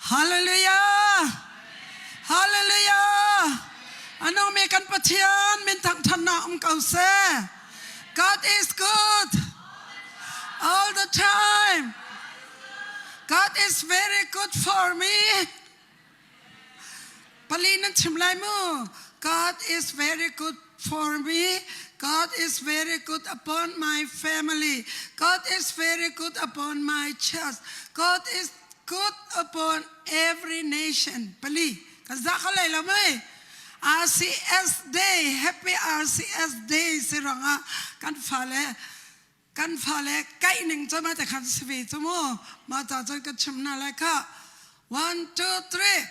Hallelujah! Hallelujah! Anung mi kan Pathian min thangthannak um ko seh. God is good all the time. God is very good for me. Pali nan chim lai mu. God is very good for me. God is very good upon my family. God is very good upon my church. God is good upon every nation. Pali. Kan za kho lai lo mei. RCS Day, Happy RCS Day si rangah kan fale kan fale kaih ning cu ma te khan si ve cu mu ma ta cun ka chim na lai kha one two three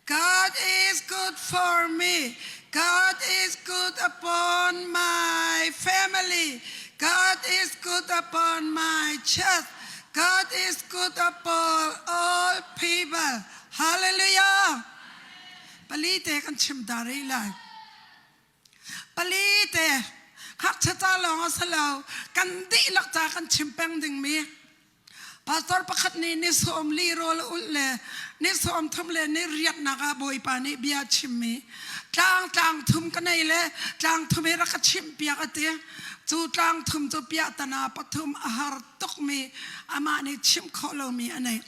God is good for me God is good upon my family God is good upon my church God is good upon all people Hallelujah pali te kan chim ta rih lai Pali te ngakchia ca lawng a si lo kan dihlak ca kan chim peng dingmi pastor pakhat nih ni sawm li rawl a ulh le ni sawm thum le ni riatnak ah Bawipa nih bia chimmi tlang tlang thum ka nei le tlang thum hi rak ka chimh piak a ti cu tlang thum cu piahtana pathum a har tukmi amah nih chimh khawh lomi a nei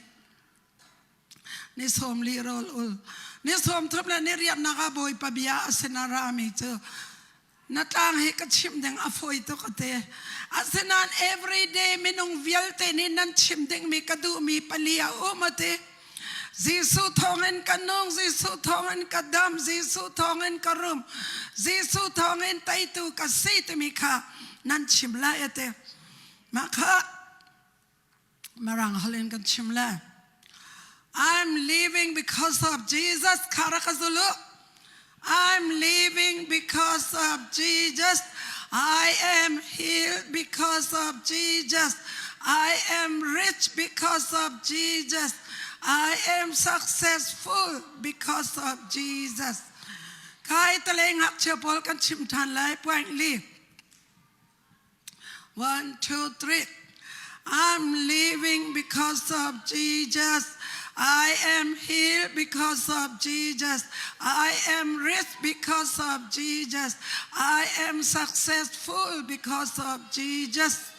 Ni sawm li rawl ul. Ni sawm thum le ni riatnak ah Bawipa bia a sin ah rami cu na tlang hi ka chimh ding a fawi tuk a ti. Asinain everyday minung vialte nih nan chim dingmi ka duhmi pali a um a ti. Jesuh thawngin ka nung, Jesuh thawngin ka dam, Jesuh thawngin ka rum, Jesuh thawngin teitu ka si timi kha nan chim lai a ti. Mah kha Mirang holh in kan chim le I'm living because of Jesus Karakazulu. I'm living because of Jesus. I am healed because of Jesus. I am rich because of Jesus. I am successful because of Jesus. Kai tale ngakchia pawl kan chim than lai point li. One, two, three. I'm living because of Jesus. I am healed because of Jesus. I am rich because of Jesus. I am successful because of Jesus.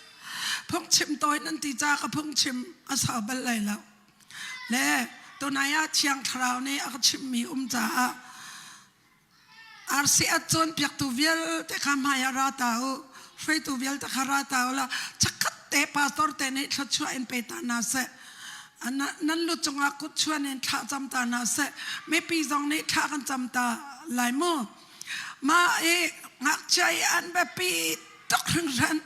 Phungchim tawi nan ti ca ka phungchim a sau bal lai lo. Le tunai ah Thiang Thlarau nih a ka chimhmi um caah Arsi a cawnpiaktu vialte kha hmai ah ra ta u, hruaitu vialte kha ra ta u law chikkhat te pastor te nih thluachuah in pe ta hna seh. Nan lu cungah kut chuan in thla cam ta hna seh. Mipi zong nih thla kan cam ta lai mu. Mah i ngakchia i an biapi tuk hringhran.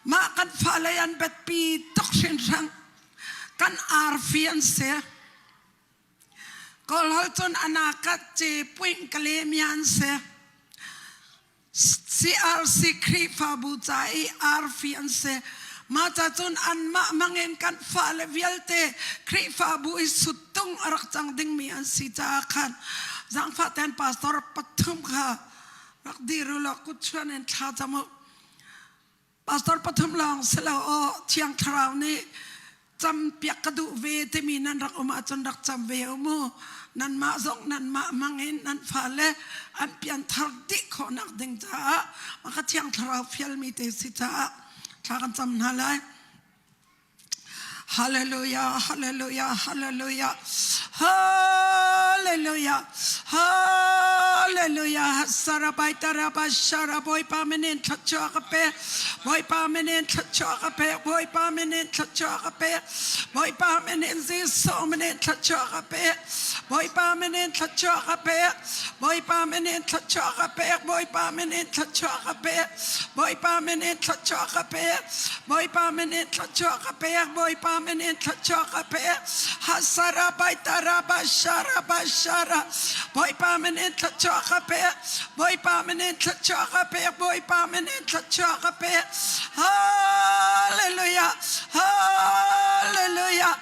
Mah kan fale an biapi tuk hringhran. Kan arfi an si. Kawlholh cun anakat ce puing kalemian an si. CRC Khrihfabu ca i arfi an si. Mah ca cun anmah mangin kan fale vialte Khrihfabu i suttung a rak cang dingmi an si caah khan zaangfah tein pastor pathum kha rak dir u law kut chuan in thla cam u. Pastor pathum lawng si lo aw Thiang Thlarau nih campiak ka duh ve timi nan rak um ahcun rak cam ve u mu. Nanmah zong nanmah hmang in nan fale an pianthar dih khawhnak ding caah maka Thiang Thlarau fialmi te si caah thla kan cam hna lai. Hallelujah, hallelujah, hallelujah, hallelujah, hallelujah. Sarabai taraba shara Bawipa minin thluachuah ka pe. Bawipa minin thluachuah ka pe. Bawipa minin thluachuah ka pe. Bawipa minin Jesuh minin thluachuah ka pe. Bawipa minin thluachuah ka pe. Bawipa minin thluachuah ka pe. Bawipa minin thluachuah ka pe. Bawipa minin thluachuah ka pe. Bawipa min in thluachuah ka pek Bawipa min in thluachuah ka pek Hasara baitara bashara bashara Bawipa min in thluachuah ka pek Bawipa min in thluachuah ka pek Bawipa min in thluachuah ka pek Hallelujah Hallelujah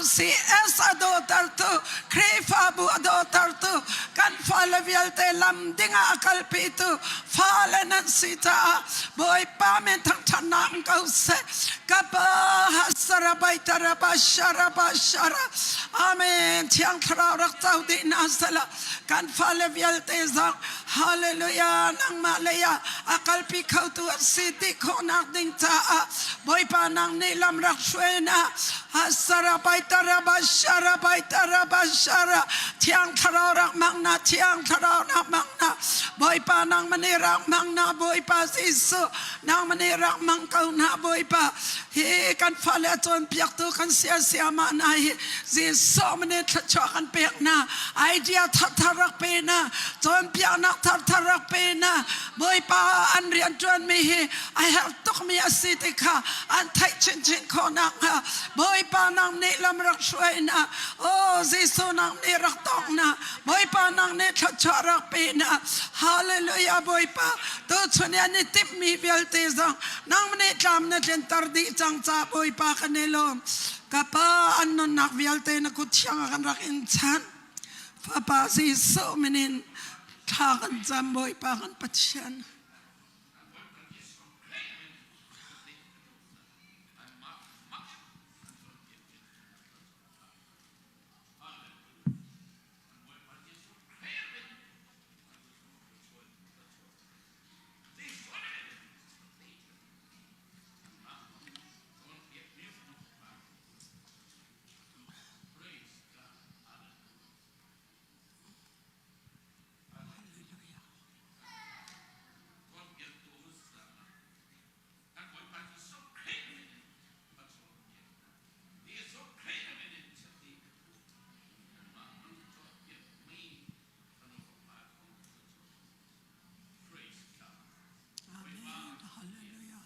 RCS a dawtartu Khrihfabu a dawtartu Kan fale vialte lam dingah a kalpitu fale nan si caah Bawipa min thangṭhatnak um ko seh. Ka pa hasarabai taraba sharaba shara. Amen. Thiang Thlarau rak co dih hna sehla kan fale vialte zong hallelujah nangmah lei ah a kalpi khotu an si ti khawhnak ding caah Bawipa nang nih lam rak hruai na hasarabai taraba sharabai taraba shara Thiang Thlarau rak mang na Thiang Thlarau rak mang na Bawipa nang mani rak mang na Bawipa Jesuh nang mani rak mang ko na Bawipa hi kan fale a cawnpiaktu kan sia siama na hi Jesuh mani thluachuah kan pek na idea thar thar rak pe na cawnpiaknak thar thar rak pe na Bawipa an rian ṭuanmi hi a herh tukmi a si ti kha an theih chinchin khawh nakhnga Bawipa nang nih lam rak hruai na Oh Jesuh nang nih rak tawk na Bawipa nang nih thluachuah rak pe na Hallelujah Bawipa tuchun i an i timhmi vialte zong nang nih tlam na tlinter dih cang ca Bawipa kan i lawm ka pa an nunnak vialte na kut thiang ah kan rak in chanh Fapa Jesuh min in thla kan cam Bawipa kan Pathian. Amen. Hallelujah.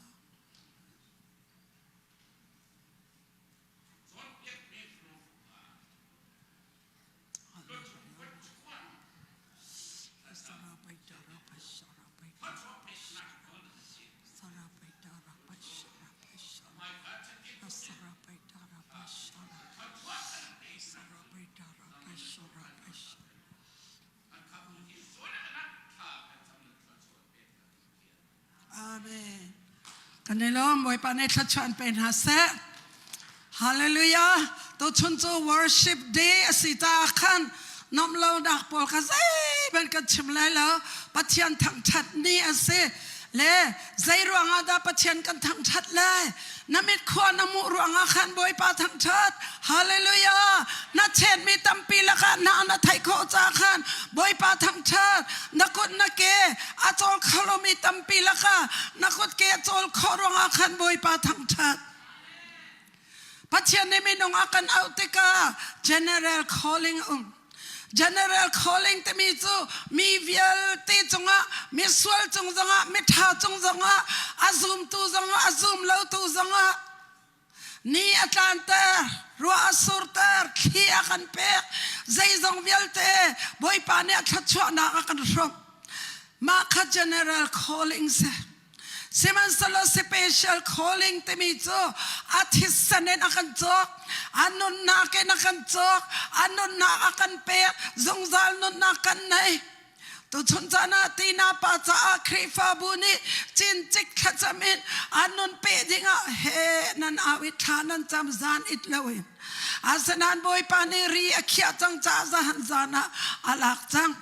Amen. Kan i lawm Bawipa nih thluachuah pe hna seh. Hallelujah. Tuchun cu worship day a si caah khan nomh lonak pawl kha zeihmanh kan chim lai lo. Pathian thangṭhat ni a si. Le zei ruangah dah Pathian kan thangṭhat lai? Na mit khua na muh ruangah khan Bawipa thangṭhat. Hallelujah. Na chetmi tampi lakah na na theih khawh ca khan Bawipa thangṭhat. Na kut na ke a cawl kho lomi tampi lakah na kut ke a cawl khawh ruangah khan Bawipa thangṭhat. Pathian nih minung a kan auh tikah general calling a um. General calling timi cu mi vialte cungah, mi sual cung zongah, mi ṭha cung zongah, a zumtu zongah, a zum lotu zongah ni a tlanter, ruah a surter, thli a kan pek, zeizong vialte Bawipa nih a thluachuahnak a kan hrawmh. Mah kha general calling si. Sihmanhsehlaw special calling timi cu a thisen in a kan cawk, a nunnak in a kan cawk, a nunnak a kan pek, zungzal nunnak kan nei. Tuchun caan ah Tina pa caah Khrihfabu nih cincik thlacam in a nun pe dingah he nan au i thla nan cam zan it loin. Asinain Bawipa nih ri a khiah cang caah zahan zan ah a lak cang.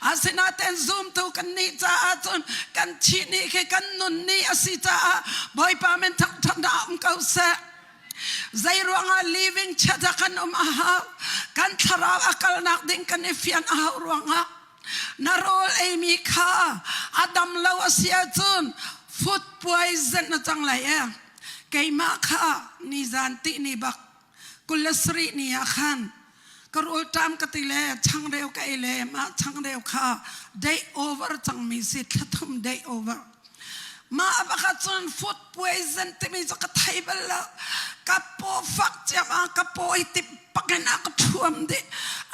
Asinain zumtu kan nih caah cun kan thih ni khi kan nun ni a si caah Bawipa min thangṭhatnak um ko seh. Zei ruangah living chat ah kan um a hau? Kan thlarau a kalnak ding kan i fian a hau ruangah na rawl eimi kha a dam lo a si ahcun food poison na cang lai e. Keimah kha nizan tih ni bak 27 ni ah khan ka rawlṭam ka ti le changreu ka ei le mah changreu kha day over cangmi si thlathum day over mah bak cun food poison timi cu ka thei bal lo ka paw fak ciam ah ka paw i tip pakin a ka thuam dih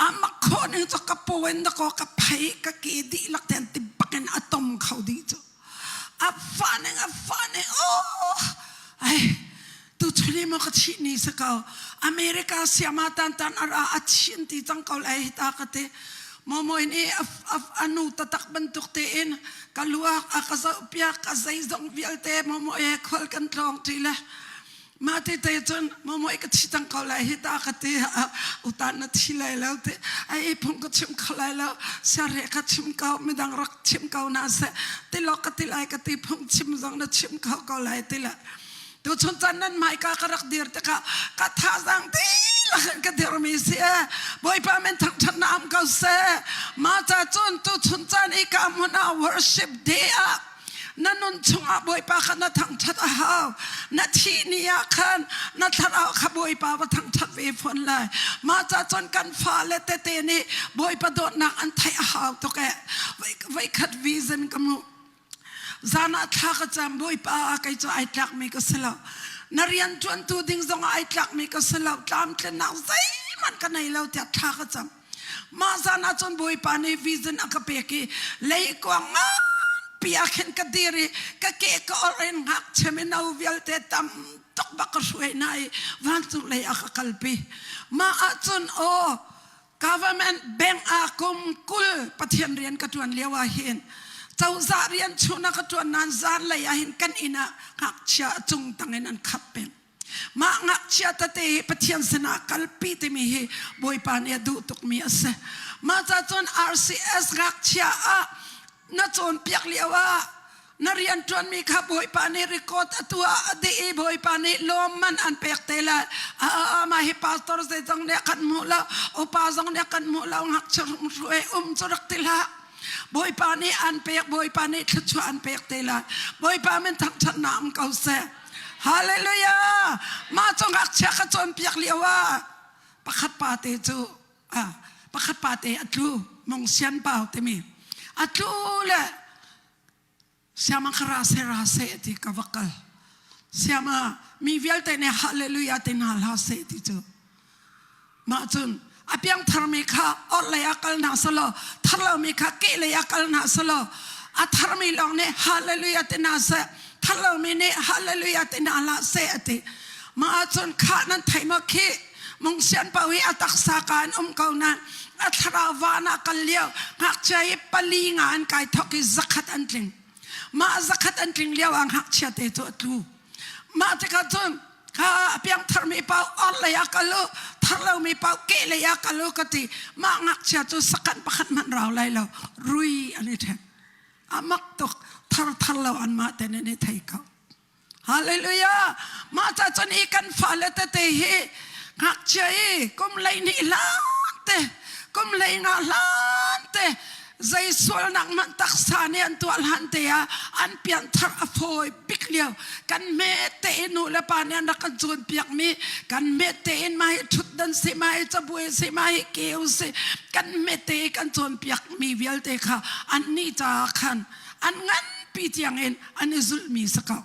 a mak khawh ning cu ka paw in dakaw ka phei ka ke dihlak ten tip pakin a tom kho dih cu a fa ning a fa ning oh ai tu chuli mo ka chi ni sa ko America siama tan tan ara a chin ti cang ko lai ta ka te. Momoin i anu tatak bantuk tein ka luak a ka zohpiak a zeizong vialte momo he khual kan tlawng ṭi le mah ti te cun momo i ka thi cang ko lai hi ta ka ti utan na thi lai lo ti ai phung ka chim kho lai lo siare ka chim ko midang rak chim ko na se tilok ka ti lai ka ti phung chim zong na chim kho ko lai ti le Tuchun caan nan hmaika ka rak dir tikah ka thazaang dihlak in ka dirmi si e. Bawipa min thangṭhatnak am ko seh. Mah ca cun tuchun caan i ka hmun ah worship day ah na nun chungah Bawipa kha na thangṭhat a hau. Na thih ni ah khan na thlarau kha Bawipa va thangṭhat ve fawn lai. Mah ca cun kan fale tete nih Bawipa dawtnak an theih a hau tuk e. Voikhat vision ka hmuh. Zan ah thla ka cam Bawipa kei cu ai tlakmi ka si lo. Na rian ṭuantu ding zong ah ai tlakmi ka si lo. Tlamtlinnak zeihmanh ka nei lo tiah thla ka cam. Mah zan ah cun Bawipa nih vision a ka pek i leikuang nganpi ah khin ka dir i ka ke ka orh in ngakchia mino vialte tam tuk bak ka hruai hna i vancung lei ah ka kalpi. Mah ahcun aw Government bank ah kum 20 Pathian rian ka ṭuan lio ah hin cozah rian chungah ka ṭuan nain zanlei ah hin kan inn ah ngakchia a cung tang in an khat peng. Mah ngakchia tete hi Pathian sinah kalpi timi hi Bawipa nih a duh tukmi a si. Mah ca cun RCS ngakchia ah na cawnpiak lio ah na rianṭuanmi kha Bawipa nih record a tuah a dih i Bawipa nih lawmman an pek te lai. Mah hi pastor zeizong nih a kan hmuh lo, upa zong nih a kan hmuh lo, ngakchia hruai um cu rak ti hlah. Bawipa nih an pek, Bawipa nih thluachuah an pek te lai. Bawipa min thangṭhatnak um ko seh. Hallelujah! Mah cu ngakchia ka cawnpiak lio ah pakhat pa te cu pakhat pa te a tlu, mong sian pau timi. A tlu le Siama kha ra seh ra seh ti ka va kal. Siama mi vialte nih hallelujah ti hna hlah seh ti cu. Mah cun a piangtharmi kha orhlei ah kal hna selaw thar lomi kha kehlei ah kal hna selaw a tharmi lawng nih hallelujah ti hna seh thar lomi nih hallelujah ti hna hlah seh a ti. Mah ahcun khah nan theih maw khi mungsian paoh hi a taksa ka in um ko nain a thlarau van ah kal lio ngakchia hi pali nga an kai thok i zakhat an tling mah zakhat an tling lio ah ngakchia te cu a tlu mah tikah cun kha a piang tharmi paoh or lei ah kal u thar lomi paoh ke lei ah kal u ka ti mah ngakchia cu sakan pakhat hmanh rau lai lo rui an i ṭhen a mak tuk thar thar lo an mah ten an i thei ko Hallelujah! Mah ca cun hi kan fale tete hi ngakchia i kum 12 hlan te kum 15 hlan te zei sualnak hmanh taksa nih an tuah hlan te ah an pianthar a fawi bik lio kan hme tein nu le pa nih an rak kan cawnpiak mi kan hme tein mah hi ṭhutdan si mah hi cabuai si mah hi keu si kan hme te kan cawnpiak mi vialte kha an nih caah khan an nganpi tiangin an i zulhmi si ko.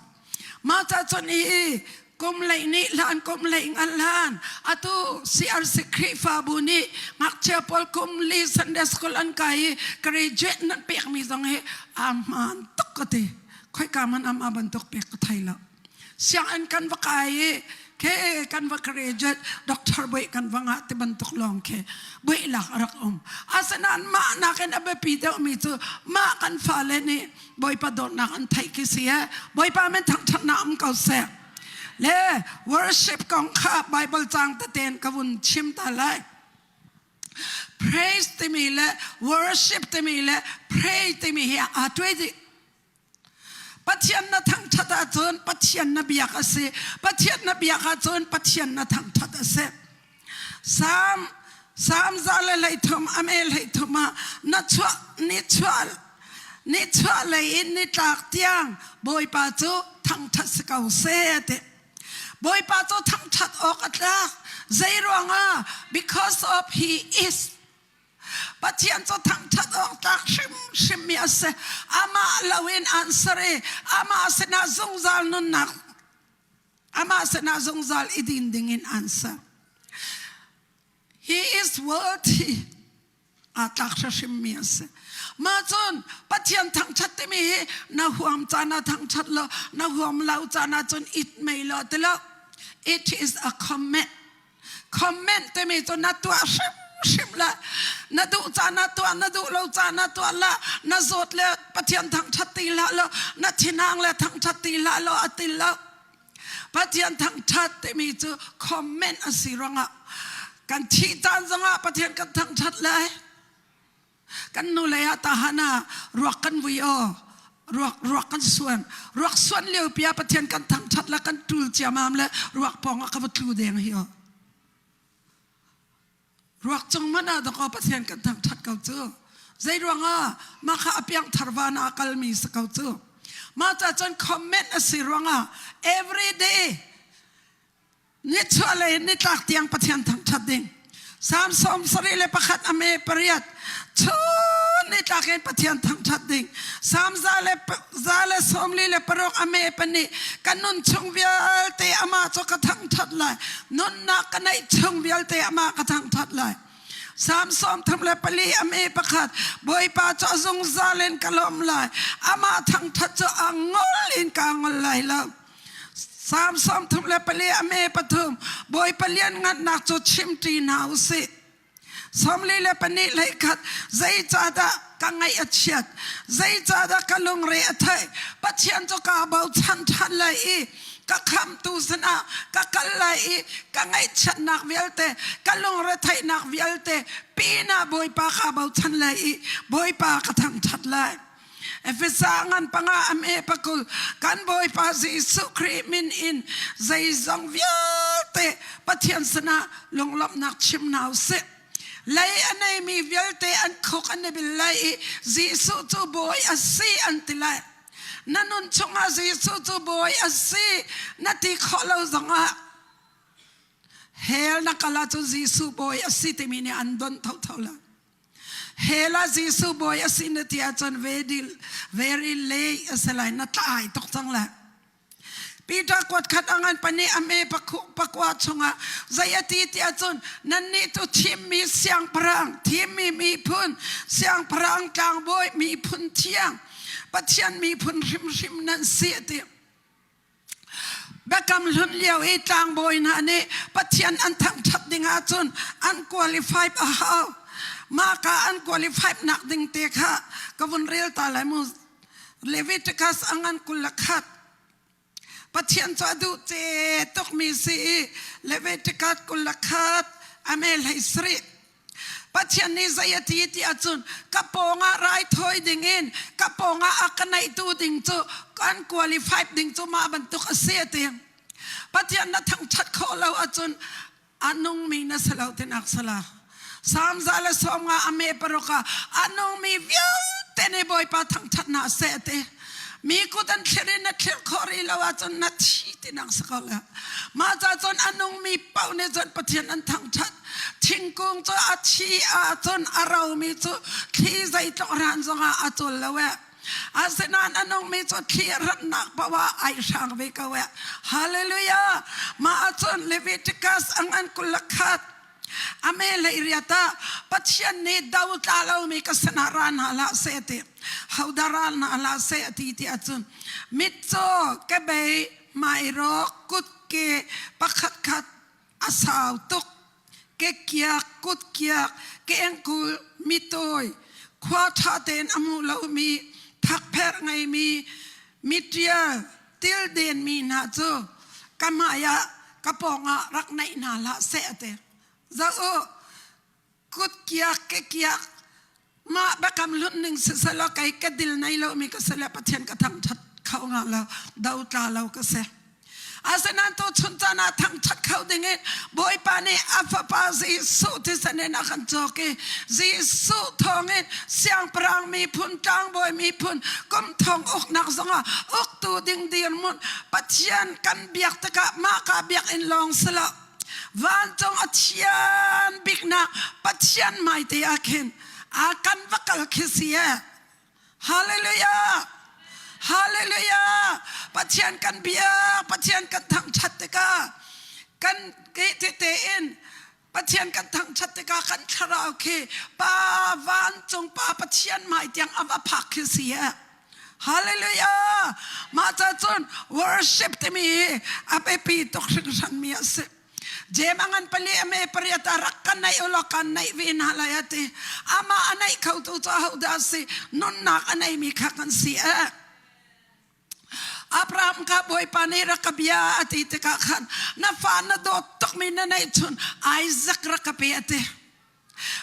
Mah ca cun hi kum lei nih hlan kum lei ngan hlan atu CRC Khrihfabu nih ngakchia pawl kum li Sunday school an kai i graduate nan pekmi zong hi a hmaan tuk ka ti. Khoika man am a bantuk pek ka thei lo. Sianginn kan va kai i ke kan va graduate doctor boi kan va ngah ti bantuk lawng khi boi lak a rak um. Asinain mah nakin a biapi deuhmi cu mah kan fale nih Bawipa dawtnak an theih khi si e. Bawipa min thangṭhatnak um ko seh. Le worship kong kha Bible caang tete ka vun chim ta lai. Praise timi le worship timi le pray timi hi aa tuai dih. Pathian na thangṭhat ahcun Pathian na biak a si. Pathian na biak ahcun Pathian na thangṭhat a si. Salm Salm 133 a me 33 ah na chuah ni chuah ni chuah lei in ni tlak tiang Bawipa cu thangṭhat si ko seh ti. Bawipa cu thangṭhat awk a tlak. Zei ruangah? Because of he is Pathian cu thangṭhat awk tlak hrimhrimmi a si. Amah loin an ser i amah sinah zungzal nunnak amah sinah zungzal i din dingin an ser. He is worthy. Aa tlak hrimhrimmi a si. Mah cun Pathian thangṭhat timi hi na huam caan ah thangṭhat lo, na huam lo caan ah cun it mei lo ti lo. It is a comment. Comment timi cu na tuah hrim. Hrimhrim le na duh caan ah tuah, na duh lo caan ah tuah la, na zawt le Pathian thangṭhat ti hlah law, na thinhang le thangṭhat ti hlah law a til lo. Pathian thangṭhat timi cu comment a si ruangah kan thih caan zongah Pathian kan thangṭhat lai. Kan nu lei ah tahan ah ruak kan vui aw, ruak ruak kan suan. Ruak suan lio pi ah Pathian kan thangṭhat le kan ṭul ciamam le ruak pawng ah ka va tlu deng hi aw. Ruak cung hmanh ah dakaw Pathian kan thangṭhat ko cu. Zei ruangah mah kha a piangthar van ah a kalmi si ko cu. Mah ca cun comment a si ruangah every day nichuah lei in nitlak tiang Pathian thangṭhat ding. Psalm 71 a me pariat chun nitlak in Pathian thangṭhat ding. Psalm 146 a me pahnih ka nun chung vialte amah cu ka thangṭhat lai. Nunnak ka neih chung vialte amah ka thangṭhat lai. Psalm 34 a me pakhat Bawipa cu a zungzal in ka lawm lai. Amah thangṭhat cu a ngol in ka ngol lai lo. Psalm 34 a me pathum Bawipa lianngannak cu chimṭi hna u sih. 42 hleikhat zeicahdah ka ngaih a chiat zeicahdah ka lungre a theih Pathian cu kaa bochan ṭhan lai i ka khamtu sinah ka kal lai i ka ngaihchiatnak vialte ka lungretheihnak vialte pinah Bawipa kaa bochan lai i Bawipa ka thangṭhat lai. Efesa ngan panga am e pakul kan Bawipa Jesuh Khrih min in zeizong vialte Pathian sinah lunglawmhnak chim hna usih. Lei a neimi vialte an khuk an i bil lai i Jesuh cu Bawi a si an ti lai. Na nun chungah Jesuh cu Bawi a si na ti khawh lo zongah hell na kal ahcun Jesuh Bawi a si timi nih an don thotho lai. Hell ah Jesuh bawi a si na ti ahcun very, very late a si lai na tlai tuk cang lai. Peter kuat khat a ngan pani a me pakua chungah zei a ti ti ahcun nannih tu thimmi siangpahrang thimmi miphun siangpahrang tlangbawi miphun thiang Pathian miphun hrimhrim nan si a ti. Biakam hlun lio i tlangbawi hna nih Pathian an thangṭhat ding ahcun an qualify a hau. Mah ka an qualify nak ding te kha ka vun rel ta lai mu. Leviticus a ngan 21. Pathian cu a duh ce tukmi si i Leviticus 21 a me hlei sarih. Pathian nih zei a ti ti ahcun ka pawngah raithawi dingin ka pawngah a ka naihtu ding cu kan qualified ding cu mah bantuk a si a ti. Pathian na thangṭhat khawh lo ahcun a nungmi na si lo tinak sala. Psalm 150 a me paruk ah a nungmi vialte nih Bawipa thangṭhat hna seh a ti. Mi kut an thlir in na thlir khawh rih lo ahcun na thi tinak si ko le. Mah ca cun a nungmi paoh nih cun Pathian an thangṭhat. Thingkung cu a thi ahcun a romi cu thli zeitluk ran zongah a cul lo eh. Asinain a nungmi cu thli rannak paoh ah ai hrang ve ko eh. Hallelujah! Mah ahcun Leviticus a ngan 21 a me hlei riat ah Pathian nih do tla lomi ka sinah ra hna hlah seh ti hodah ra hna hlah seh a ti ti ahcun mitcaw kebei hmairawk kutke pakhat khat a sau tuk kekiak kutkiak keengkul mitawi khua ṭha tein a hmu lomi thakpherh ngeimi mitial tildenmi hna cu ka hmai ah ka pawngah rak naih hna hlah seh a ti zoh u kutkiak kekiak mah biakam hlunh ning siselaw kei ka dil nei lomi ka si le Pathian ka thangṭhat kho hnga lo do tla lo ka si asinain tu chun caan ah thangṭhat kho dingin Bawipa nih a fapa Jesuh thisen in a kan cawk i Jesuh thawngin siangpahrang miphun tlangbawi miphun kum thong uknak zongah uktu ding dirhmun Pathian kan biak tikah mah ka biakinn lawng si lo Vancung a thian biknak Pathian hmaite ah khin a kan va kal khi si e. Hallelujah! Hallelujah! Pathian kan biak, Pathian kan thangṭhat tikah kan ke tete in Pathian kan thangṭhat tikah kan thlarau khi Pa vancung Pa Pathian hmai tiang a va phak khi si e. Hallelujah! Mah ca cun worship timi hi a biapi tuk hringhranmi a si. Jem a ngan pali a me pariat ah rak ka naih ulaw kaan naih ve hna lai a ti. Amah a naih khotu cu ahodah a si? Nunnak a neimi kha kan si eh. Abraham kha Bawipa nih rak ka bia a ti tikah khan na fa na dawt tukmi na neih chun Isaac rak ka pe a ti.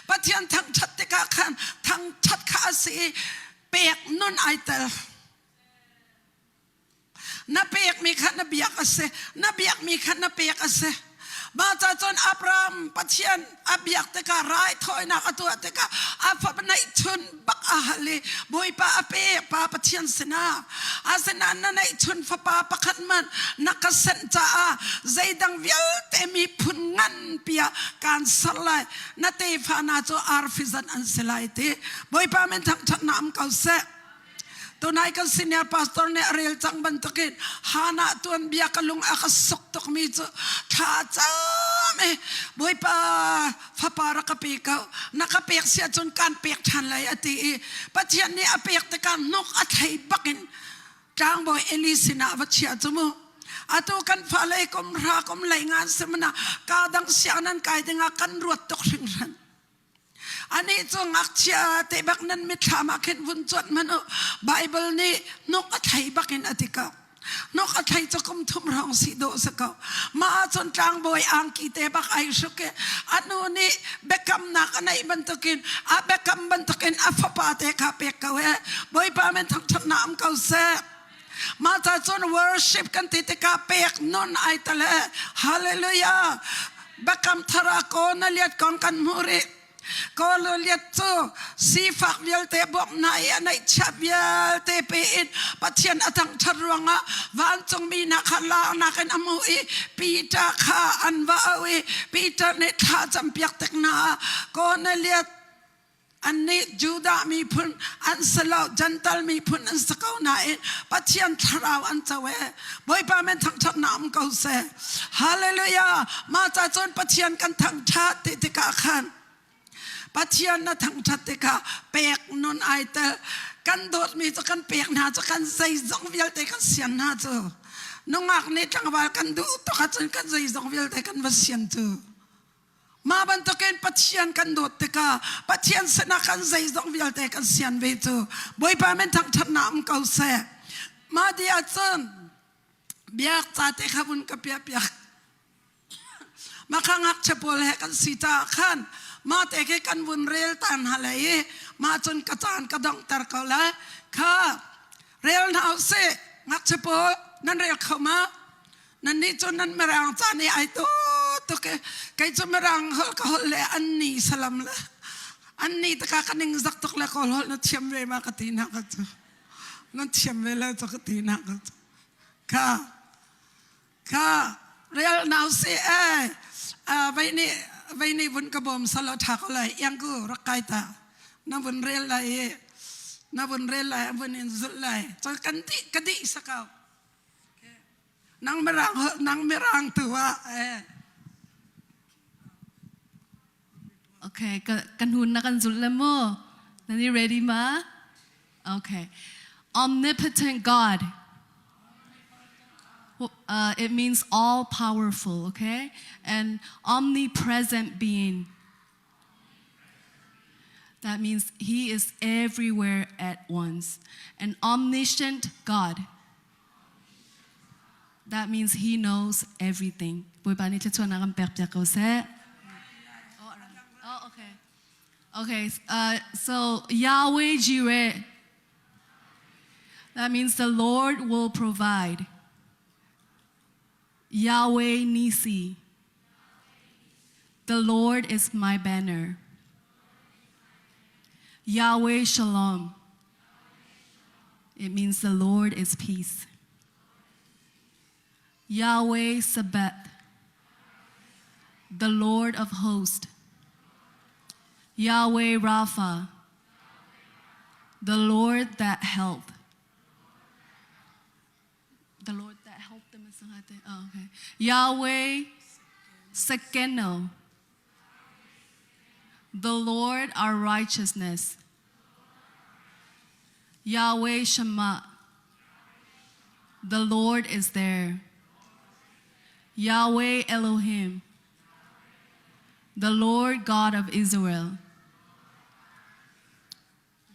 Pathian thangṭhat tikah khan thangṭhat kha a si i pek nun ai tel. Na pekmi kha na biak a si. Na biakmi kha na pek a si. Mah ca cun Abraham Pathian a biak tikah raithawinak a tuah tikah a fapa neihchun bak a hal i Bawipa a pek pa Pathian sinah asinain na neihchun fapa pakhat hmanh na ka senh caah zeidang vialte miphun nganpi ah kaan ser lai na tefa hna cu arfi zat an si lai ti Bawipa min thangṭhatnak um ko seh. Tunai kan senior pastor nih a rel cang bantukin Hannah tuanbia ka lung a ka suk tukmi cu thla cam i Bawipa fapa rak ka pe ko na ka pek si ahcun kaan pek ṭhan lai a ti i Pathian nih a pek tikah hnuk a thlei bakin tlangbawi Eli sinah va chia cu mu atu kan fale kum hra kum lei ngan simana ka dang siang nan kai dingah kan ruat tuk hringhran Anih cu ngakchia te bak nan mitthlam ah khin vun cuanh hmanh u. Bible nih hnuk a thlei bak in a ti ko. Hnuk a thlei cu kum thum hrawng si dawh si ko. Mah ahcun tlangbawi angki te bak ai hruk i a nu nih biakamnak a neih bantukin a biakam bantukin a fapa te kha pek ko he. Bawipa min thangṭhatnak um ko seh. Mah ca cun worship kan ti tikah pek nun ai tale. Hallelujah. Biakam thar ah ko na liat kong kan hmuh rih. Ko liat cu sifak vialte bawmhnak i a neihchiah vialte pe in Pathian a thangṭhat ruangah vancungmi hna kha laknak in a hmuh i Peter kha an va auh i Peter nih thla campiak tik hna ah Cornelius Annih Judah miphun an si lo, Jentail miphun an si ko nain Pathian thlarau an co e. Bawipa men thangṭhatnak um ko seh. Hallelujah! Mah ca cun Pathian kan thangṭhat ti tikah khan Pathian na thangṭhat tikah pek nun ai tel. Kan dawtmi cu kan pek hna cu kan zeizong vialte kan sian hna cu. Nungak nih tlangval kan duh tuk ahcun kan zeizong vialte kan va sian cu. Mah bantukin Pathian kan dawt tikah Pathian sinah kan zeizong vialte kan sian ve cu Bawipa min thangṭhatnak um ko seh. Mah dih ahcun biak ca te kha vun ka piah piak. Mah kha ngakchia pawl he kan si caah khan mah te khi kan vun rel ta hna lai i mah cun ka caan ka donghter ko lai. Kha rel hna usih ngakchia pawl nan rel kho ma? Nannih cu nan mirang ca nih ai tu tuk i kei cu mirang holh ka holh le an ni salam le an ni taka ka ning zak tuk le kawl holh na thiam ve ma ka ti na ka cu na thiam ve le cu ka ti na ka cu kha kha real now si eh vai ni vai ni vun ka bom salo tha ko lai yang ku rak kai ta na vun rel lai i na vun rel lai vun in zulh lai cho kan di ka di sakau Nang mirang nang mirang tu ah eh. Okay, kan hun na kan zul le mo. Nani ready ma? Okay. Omnipotent God. It means all powerful, okay? And omnipresent being. That means he is everywhere at once. An omniscient God. That means he knows everything. Bawipa nih thluachuahnak an pek piak ko seh. Oh, okay. Okay, so Yahweh Jireh. That means the Lord will provide. Yahweh Nisi. The Lord is my banner. Yahweh Shalom. It means the Lord is peace. Yahweh Sabbath, the Lord of hosts. Yahweh Rapha, the Lord that helped. The Lord that helped them is oh, okay. Yahweh Sekeno, the Lord our righteousness. Yahweh Shammah, the Lord is there. Yahweh Elohim. The Lord God of Israel.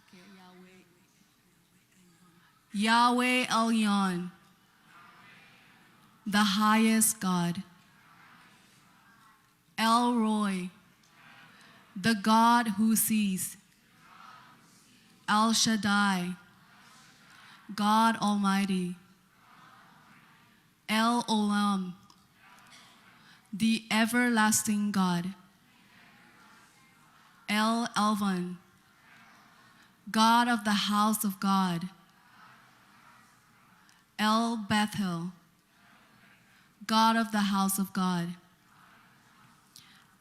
Okay, Yahweh. Yahweh Elyon, the highest God. El Roi, the God who sees. El Shaddai, God Almighty. El Olam, the everlasting God. El Elvan, God of the house of God. El Bethel, God of the house of God.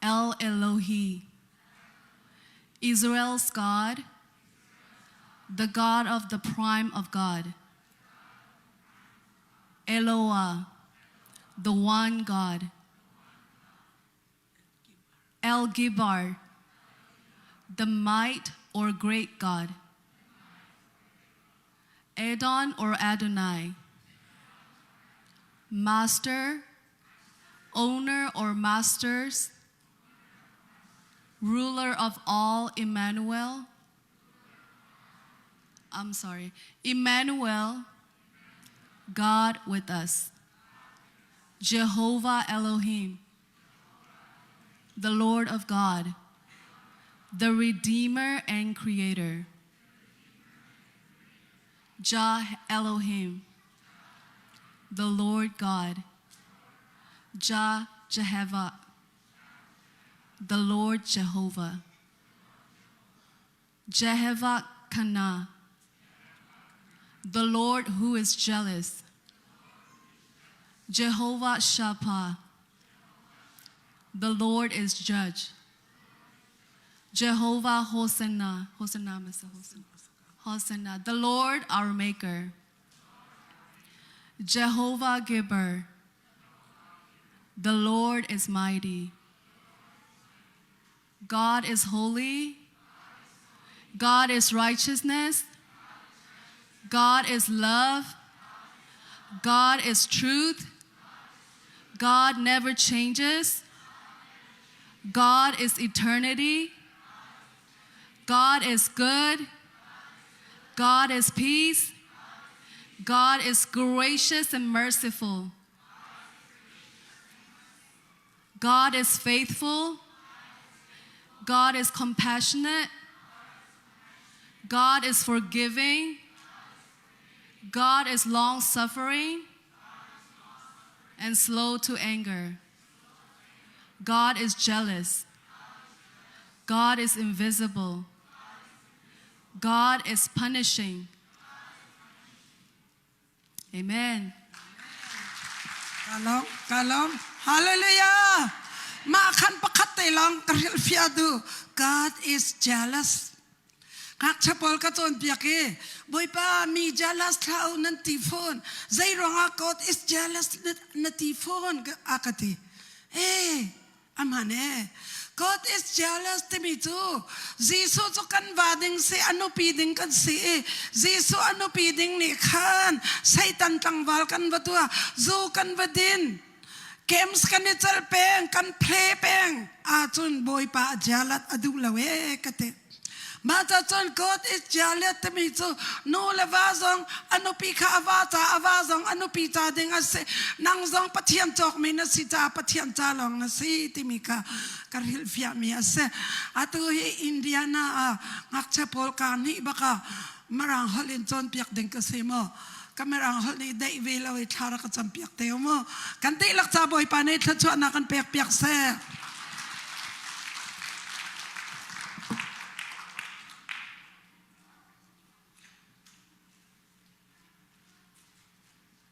El Elohi, Israel's God, the God of the prime of God. Eloah, the one God. El Gibar, the might or great God. Adon or Adonai, master, owner or masters, ruler of all, Emmanuel. I'm sorry, Emmanuel, God with us. Jehovah Elohim, the Lord of God, the Redeemer and Creator. Jah Elohim, the Lord God. Jah Jehovah, the Lord Jehovah. Jehovah Kana, the Lord who is jealous. Jehovah Shapha, the Lord is judge. Jehovah Hosanna, Hosanna, Hosanna, Hosanna, the Lord our Maker. Jehovah Gibber, the Lord is mighty. God is holy. God is righteousness. God is love. God is truth. God never changes. God is eternity. God is good. God is peace. God is gracious and merciful. God is faithful. God is compassionate. God is forgiving. God is long suffering and slow to anger. God is jealous. God is invisible. God is punishing. Amen. Kalom, kalom. Hallelujah. Ma khan pakhat te long ka hril fia du. God is jealous. Ngakchia pawl ka cawnpiak i Bawipa mi jealous thla u nan ti fawn. Zei ruangah God is jealous na ti fawn a ka ti. Eh, Aman e. God is jealous timi cu Jesuh cu kan va ding si a nupi ding kan si i Jesuh a nupi ding nih khan Satan tlangval kan va tuah zu kan va din games kan i celh peng kan play peng ahcun Bawipa a jealous a duh lo e ka ti. Mah ca cun God is jealous timi cu nu le va zong a nupi kha a va ca a va zong a nupi ca ding a si nang zong Pathian cawkmi na si caah Pathian ca lawng na si timi kha ka hrilhfiahmi a si. Atu hi Indiana ah ngakchia pawl kaa hnih bak ah Mirang holh in cawnpiak ding ka si maw? Ka Mirang holh nih deih ve lo i thla rak ka campiak te u mu. Kan dihlak ca Bawipa nih thluachuahnak kan pek piak seh.